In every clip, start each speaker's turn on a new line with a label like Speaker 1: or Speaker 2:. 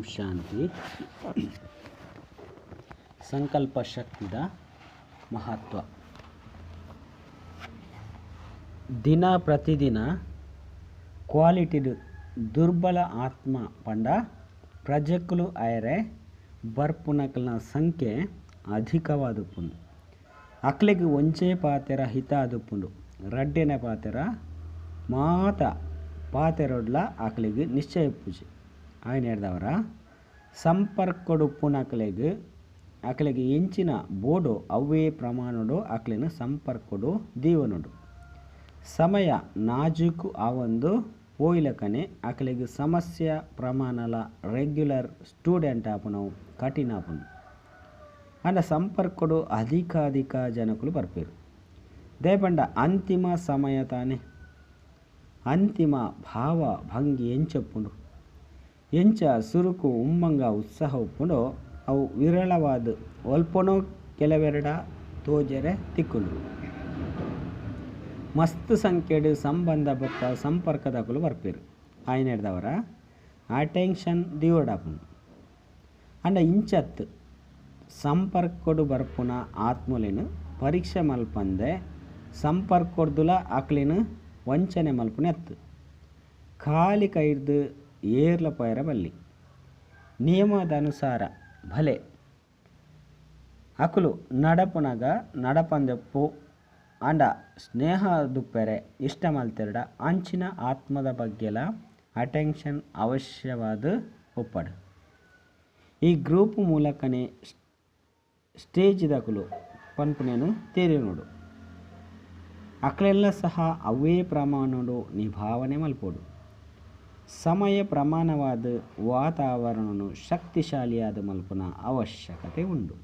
Speaker 1: ಓಂ ಶಾಂತಿ. ಸಂಕಲ್ಪ ಶಕ್ತಿದ ಮಹತ್ವ. ದಿನ ಪ್ರತಿದಿನ ಕ್ವಾಲಿಟಿಡ್ ದುರ್ಬಲ ಆತ್ಮ ಪಂಡ ಪ್ರಜೆಕುಲು ಆಯರೆ ಬರ್ಪುನಕಲ್ನ ಸಂಖ್ಯೆ ಅಧಿಕವಾದುಪ್ಪುಂಡು. ಅಕ್ಲೆಗ್ ಒಂಜೇ ಪಾತೆರ ಹಿತ ಆದುಪ್ಪುಂಡು, ರಡ್ಡನೆ ಪಾತೆರ ಮಾತ ಪಾತೆರೊಡ್ಲ ಅಕ್ಲೆಗ್ ನಿಶ್ಚಯ ಉಪ್ಪುಜಿ. ಆಯ್ನೆಡ್ದವರ ಸಂಪರ್ಕೊಡುಪ್ಪುನಕಲೆಗ್ ಅಕ್ಲೆಗ್ ಎಂಚಿನ ಬೋಡೋ ಅವ್ವೇ ಪ್ರಮಾಣೊಡು ಅಕ್ಲೆನ ಸಂಪರ್ಕೊಡು ದೀವೊನೊಡು. ಸಮಯ ನಾಜೂಕು ಆವೊಂದು ಪೋಯಿಲಕನೆ ಅಕ್ಲೆಗ್ ಸಮಸ್ಯೆ ಪ್ರಮಾಣಲ ರೆಗ್ಯುಲರ್ ಸ್ಟೂಡೆಂಟ್ ಆಪುನವು ಕಠಿಣ ಆಪುಂಡು. ಆಂಡ ಸಂಪರ್ಕೊಡು ಅಧಿಕ ಅಧಿಕ ಜನಕುಲು ಬರ್ಪೆರ್. ದಯಪಂಡ ಅಂತಿಮ ಸಮಯ ತಾನೆ ಅಂತಿಮ ಭಾವ ಭಂಗಿ ಎಂಚೊಪ್ಪುಂಡು, ಎಂಚ ಸುರುಕು ಉಮ್ಮಂಗ ಉತ್ಸಾಹ ಉಪ್ಪುಂಡೋ ಅವು ವಿರಳವಾದ ಒಲ್ಪನೋ ಕೆಲವೆರಡ ತೋಜರೆ ತಿಕ್ಕುಂಡು. ಮಸ್ತ್ ಸಂಖ್ಯೆಡ್ ಸಂಬಂಧ ಬೊಕ್ಕ ಸಂಪರ್ಕದಕುಲು ಬರ್ಪೆರ್. ಆಯ್ನೆಡ್ದವರ ಅಟೆನ್ಷನ್ ದಿವೊಡಾಪುಂಡು. ಆಂಡ ಇಂಚತ್ ಸಂಪರ್ಕೊಡು ಬರ್ಪುನ ಆತ್ಮಲೆನ್ ಪರೀಕ್ಷೆ ಮಲ್ಪಂದೆ ಸಂಪರ್ಕೊಡ್ದುಲ ಅಕ್ಲೆನ್ ವಂಚನೆ ಮಲ್ಪುನೆತ್ತು. ಖಾಲಿ ಕೈರ್ದು ಏರ್ಲ ಪೋಯರ ಬಲ್ಲಿ. ನಿಯಮದನುಸಾರ ಭಲೆ ಅಕುಲು ನಡಪುನಗ ನಡಪಂದೆಪ್ಪು, ಆಂಡ ಸ್ನೇಹ ದುಪ್ಪೆರೆ ಇಷ್ಟ ಮಲ್ತೆರಡ ಅಂಚಿನ ಆತ್ಮದ ಬಗ್ಗೆಲ ಅಟೆನ್ಷನ್ ಅವಶ್ಯವಾದ ಒಪ್ಪಡು. ಈ ಗ್ರೂಪ್ ಮೂಲಕನೇ ಸ್ಟೇಜ್ದಕುಲು ಪನ್ಪುನೇನು ತೆರಿನೋಡು. ಅಕ್ಲೆಲ್ಲ ಸಹ ಅವೇ ಪ್ರಮಾಣಡು ನಿಭಾವನೆ ಮಲ್ಪೊಡು. ಸಮಯ ಪ್ರಮಾಣವಾದ ವಾತಾವರಣನು ಶಕ್ತಿಶಾಲಿಯಾದ ಮಲ್ಪುನ ಅವಶ್ಯಕತೆ ಉಂಡು.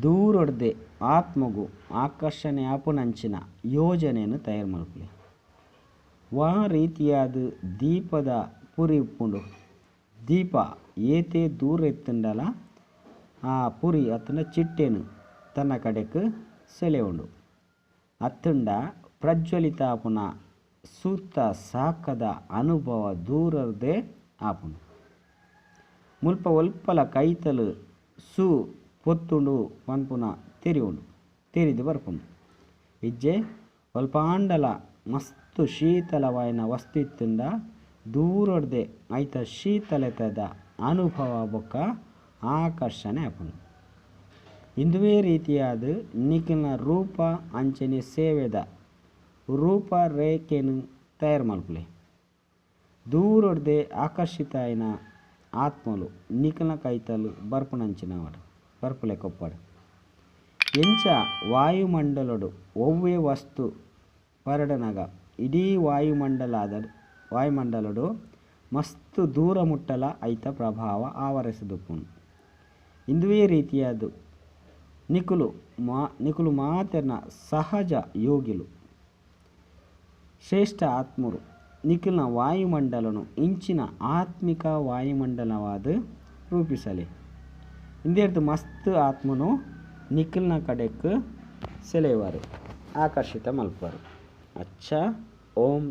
Speaker 1: ದೂರೊಡ್ದೆ ಆತ್ಮಗು ಆಕರ್ಷಣೆ ಆಪುನಂಚಿನ ಯೋಜನೆಯನ್ನು ತಯಾರು ಮಲ್ಪುಲೆ. ವಾ ರೀತಿಯಾದ ದೀಪದ ಪುರಿ ಉಪ್ಪುಂಡು, ದೀಪ ಏತೇ ದೂರ ಎತ್ತುಂಡಲ ಆ ಪುರಿ ಅತ್ತಂಡ ಚಿಟ್ಟೆನು ತನ್ನ ಕಡೆಕ್ ಸೆಳೆಯುಂಡು. ಅತ್ತಂಡ ಪ್ರಜ್ವಲಿತ ಆಪುನ ಸೂತ ಸಾಕದ ಅನುಭವ ದೂರರ್ದೇ ಆಪುಂಡು. ಮುಲ್ಪ ಒಲ್ಪಲ ಕೈತಲು ಸೂ ಪೊತ್ತುಂಡು ಪನ್ಪುನ ತೆರಿಯುಂಡು, ತೆರಿದು ಬರ್ಪುಂಡು. ಇಜ್ಜೆ ಒಲ್ಪಾಂಡಲ ಮಸ್ತ್ ಶೀತಲವಾಯಿನ ವಸ್ತು ಇತ್ತಂಡ ದೂರೊಡ್ದೆ ಐತ ಶೀತಲತೆದ ಅನುಭವ ಬೊಕ್ಕ ಆಕರ್ಷಣೆ ಆಪುಂಡು. ಇಂದುವೇ ರೀತಿಯಾದ ನಿಖಿಲ್ನ ರೂಪ ಅಂಚನೆ ಸೇವೆದ ರೂಪ ರೇಖೆನು ತಯಾರು ಮಲ್ಪುಲೆ. ದೂರೊಡ್ದೆ ಆಕರ್ಷಿತ ಆಯಿನ ಆತ್ಮಲು ನಿಖಿಲ್ನ ಕೈತಲು ಬರ್ಪುನಂಚಿನವಾಡು ಬರ್ಪುಲೆ ಕೊಪ್ಪಡು. ಎಂಚ ವಾಯುಮಂಡಲಡು ಒವ್ವೇ ವಸ್ತು ಪರಡನಗ ಇಡೀ ವಾಯುಮಂಡಲಡು ಮಸ್ತ್ ದೂರ ಮುಟ್ಟಲ ಐತ ಪ್ರಭಾವ ಆವರಿಸದುಪ್ಪುಂಡು. ಇಂದುವೇ ರೀತಿಯಾದ ನಿಕುಲು ಮಾತೆರ್ನ ಸಹಜ ಯೋಗಿಲು ಶ್ರೇಷ್ಠ ಆತ್ಮರು ನಿಖಿಲ್ನ ವಾಯುಮಂಡಲನು ಇಂಚಿನ ಆತ್ಮಿಕ ವಾಯುಮಂಡಲವಾದ ರೂಪಿಸಲಿ. ಇಂದೇರ್ದು ಮಸ್ತ್ ಆತ್ಮನು ನಿಖಿಲ್ನ ಕಡೆಕ್ ಸೆಳೆಯುವರು, ಆಕರ್ಷಿತ ಮಲ್ಪರು. ಅಚ್ಚ ಓಂ.